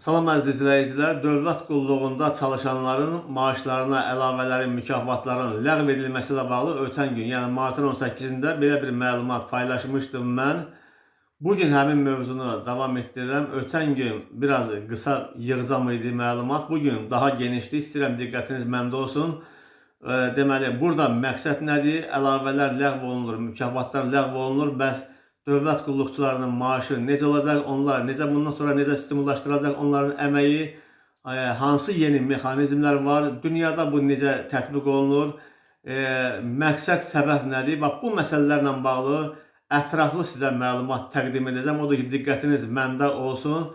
Salam əziz izləyicilər, dövlət qulluğunda çalışanların maaşlarına əlavələrin, mükafatların ləğv edilməsi ilə bağlı ötən gün, yəni martın 18-də belə bir məlumat paylaşmışdım mən. Bu gün həmin mövzunu davam etdirirəm. Ötən gün biraz qısa, yığcam idi məlumat. Bu gün daha genişdir. İstəyirəm diqqətiniz məndə olsun. Deməli, burada məqsəd nədir? Əlavələr ləğv olunur, mükafatlar ləğv olunur. Bəs dövlət qulluqçularının maaşı necə olacaq? Onlar necə bundan sonra necə stimullaşdırılacaq onların əməyi? Hansı yeni mexanizmlər var? Dünyada bu necə tətbiq olunur? Məqsəd, səbəb nədir? Bax, bu məsələlərlə bağlı ətraflı sizə məlumat təqdim edəcəm. Odur ki, diqqətiniz məndə olsun.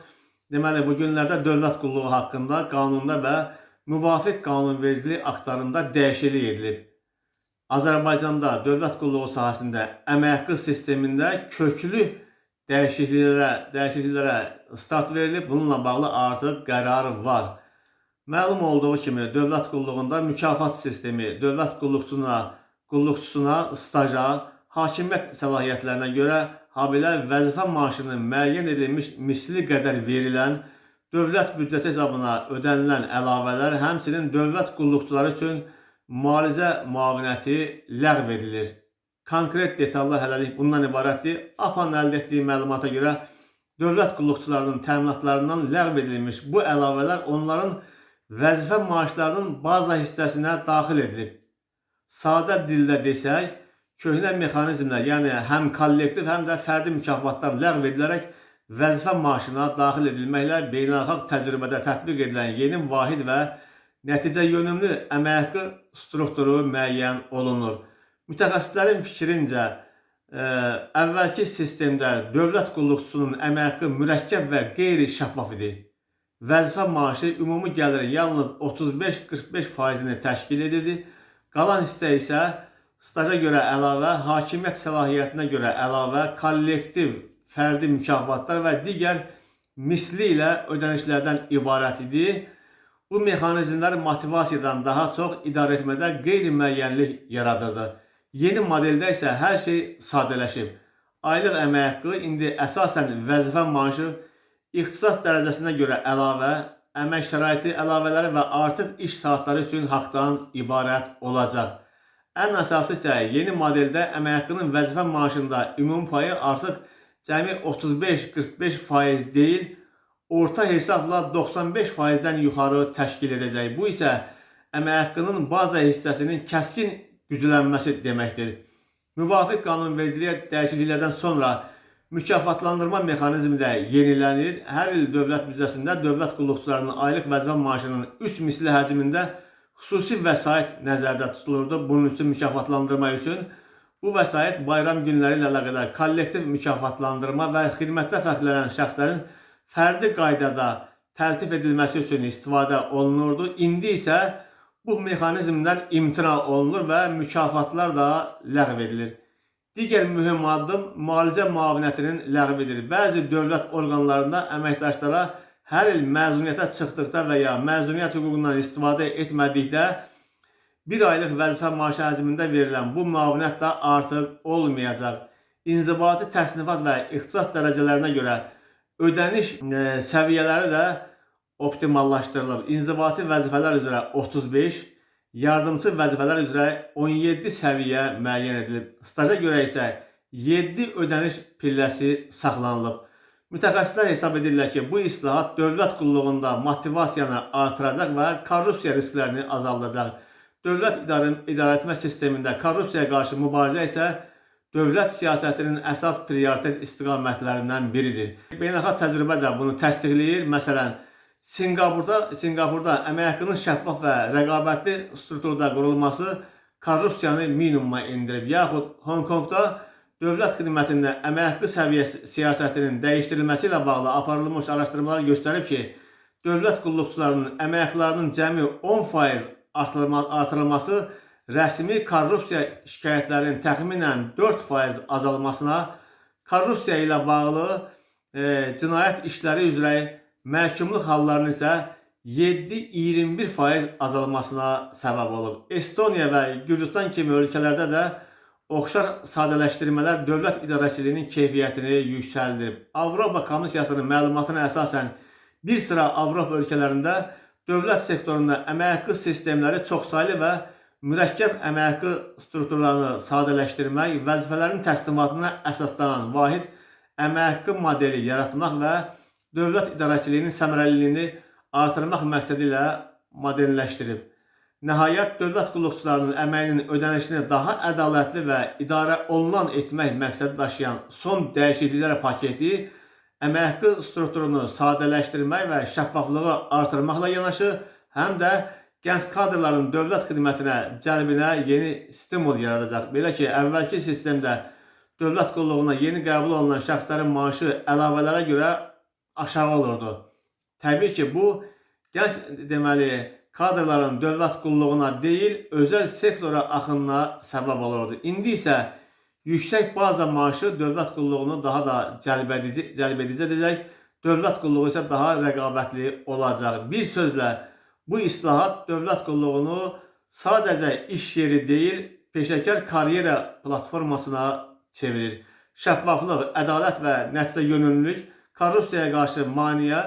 Deməli, bu günlərdə dövlət qulluğu haqqında qanunda və müvafiq qanunvericilik aktlarında dəyişiklik edilib. Azərbaycanda dövlət qulluğu sahəsində əmək haqqı sistemində köklü dəyişikliklərə start verilib. Bununla bağlı artıq qərar var. Məlum olduğu kimi dövlət qulluğunda mükafat sistemi dövlət qulluqçusuna staja, hakimiyyət səlahiyyətlərinə görə, habelə vəzifə maaşının müəyyən edilmiş misli qədər verilən dövlət büdcəsi hesabına ödənilən əlavələr, həmçinin dövlət qulluqçuları üçün müalicə müavinəti ləğv edilir. Konkret detallar hələlik bundan ibarətdir. APA-nın əldə etdiyi məlumata görə dövlət qulluqçularının təminatlarından ləğv edilmiş bu əlavələr onların vəzifə maaşlarının baza hissəsinə daxil edilib. Sadə dildə desək, köhnə mexanizmlər, yəni həm kollektiv, həm də fərdi mükafatlar ləğv edilərək vəzifə maaşına daxil edilməklə beynəlxalq təcrübədə tətbiq edilən yeni vahid və nəticəyönümlü əmək haqqı strukturu müəyyən olunur. Mütəxəssislərin fikrincə, əvvəlki sistemdə dövlət qulluqçusunun əmək haqqı mürəkkəb və qeyri-şəffaf idi. Vəzifə maaşı ümumi gəlirin yalnız 35-45 faizini təşkil edirdi. Qalan hissə isə staja görə əlavə, hakimiyyət səlahiyyətinə görə əlavə, kollektiv, fərdi mükafatlar və digər misli ilə ödənişlərdən ibarət idi. Bu mexanizmlər motivasiyadan daha çox idarəetmədə qeyri-müəyyənlik yaradırdı. Yeni modeldə isə hər şey sadələşib. Aylıq əmək haqqı indi əsasən vəzifə maaşı, ixtisas dərəcəsinə görə əlavə, əmək şəraiti əlavələri və artıq iş saatları üçün haqdan ibarət olacaq. Ən əsası isə yeni modeldə əmək haqqının vəzifə maaşında ümumi payı artıq cəmi 35-45% deyil, orta hesabla 95%-dən yuxarı təşkil edəcək. Bu isə əmək haqqının baza hissəsinin kəskin güclənməsi deməkdir. Müvafiq qanunvericiliyə dəyişikliklərdən sonra mükafatlandırma mexanizmi də yenilənir. Hər il dövlət büdcəsində dövlət qulluqçularının aylıq vəzifə maaşının 3 misli həcmində xüsusi vəsait nəzərdə tutulurdu. Bunun üçün, mükafatlandırma üçün bu vəsait bayram günləri ilə əlaqədar kollektiv mükafatlandırma və xidmətdə fərqlənən şəxslərin fərdi qaydada təltif edilməsi üçün istifadə olunurdu. İndi isə bu mexanizmdən imtina olunur və mükafatlar da ləğv edilir. Digər mühüm addım müalicə müavinətinin ləğvidir. Bəzi dövlət orqanlarında əməkdaşlara hər il məzuniyyətə çıxdıqda və ya məzuniyyət hüququndan istifadə etmədikdə bir aylıq vəzifə maaşı həcmində verilən bu müavinət də artıq olmayacaq. İnzibati təsnifat və ixtisas dərəcələrinə görə ödəniş səviyyələri də optimallaşdırılıb. İnzibati vəzifələr üzrə 35, yardımçı vəzifələr üzrə 17 səviyyə müəyyən edilib. Staja görə isə 7 ödəniş pilləsi saxlanılıb. Mütəxəssislər hesab edirlər ki, bu islahat dövlət qulluğunda motivasiyanı artıracaq və korrupsiya risklərini azaldacaq. Dövlət idarəetmə sistemində korrupsiyaya qarşı mübarizə isə dövlət siyasətinin əsas prioritet istiqamətlərindən biridir. Beynəlxalq təcrübə də bunu təsdiqləyir. Məsələn, Sinqapurda əmək haqqının şəffaf və rəqabətli strukturda qurulması korrupsiyanı minimuma endirib. Yaxud Honkonqda dövlət xidmətində əmək haqqı səviyyəsi siyasətinin dəyişdirilməsi ilə bağlı aparılmış araşdırmalar göstərib ki, dövlət qulluqçularının əmək haqlarının cəmi 10% artırılması rəsmi korrupsiya şikayətlərinin təxminən 4% azalmasına, korrupsiya ilə bağlı cinayət işləri üzrə məhkumluq hallarının isə 7,21% azalmasına səbəb olub. Estoniya və Gürcüstan kimi ölkələrdə də oxşar sadələşdirmələr dövlət idarəçiliyinin keyfiyyətini yüksəldirib. Avropa Komissiyasının məlumatına əsasən Bir sıra Avropa ölkələrində dövlət sektorunda əmək haqqı sistemləri çoxsaylı və mürəkkəb əmək haqqı strukturlarını sadələşdirmək, vəzifələrin təslimatına əsaslanan vahid əmək haqqı modeli yaratmaq və dövlət idarəçiliyinin səmərəliliyini artırmaq məqsədi ilə modelləşdirib. Nəhayət, dövlət qulluqçularının əməyinin ödənişini daha ədalətli və idarə olunan etmək məqsədi daşıyan son dəyişikliklər paketi əmək haqqı strukturunu sadələşdirmək və şəffaflığı artırmaqla yanaşı, həm də gənc kadrların dövlət xidmətinə cəlbinə yeni stimul yaradacaq. Belə ki, əvvəlki sistemdə dövlət qulluğuna yeni qəbul olunan şəxslərin maaşı əlavələrə görə aşağı olurdu. Təbii ki, bu gənc deməli kadrların dövlət qulluğuna deyil, özəl sektora axınına səbəb olurdu. İndi isə yüksək baza maaşı dövlət qulluğunu daha da cəlb edici edəcək. Dövlət qulluğu isə daha rəqabətli olacaq. Bir sözlə, bu islahat dövlət qulluğunu sadəcə iş yeri deyil, peşəkar karyera platformasına çevirir. Şəffaflıq, ədalət və nəticəyönümlülük, korrupsiyaya qarşı maneə,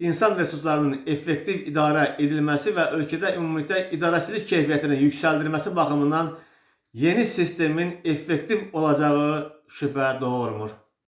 insan resurslarının effektiv idarə edilməsi və ölkədə ümumilikdə idarəçilik keyfiyyətinin yüksəldilməsi baxımından yeni sistemin effektiv olacağı şübhə doğurmur.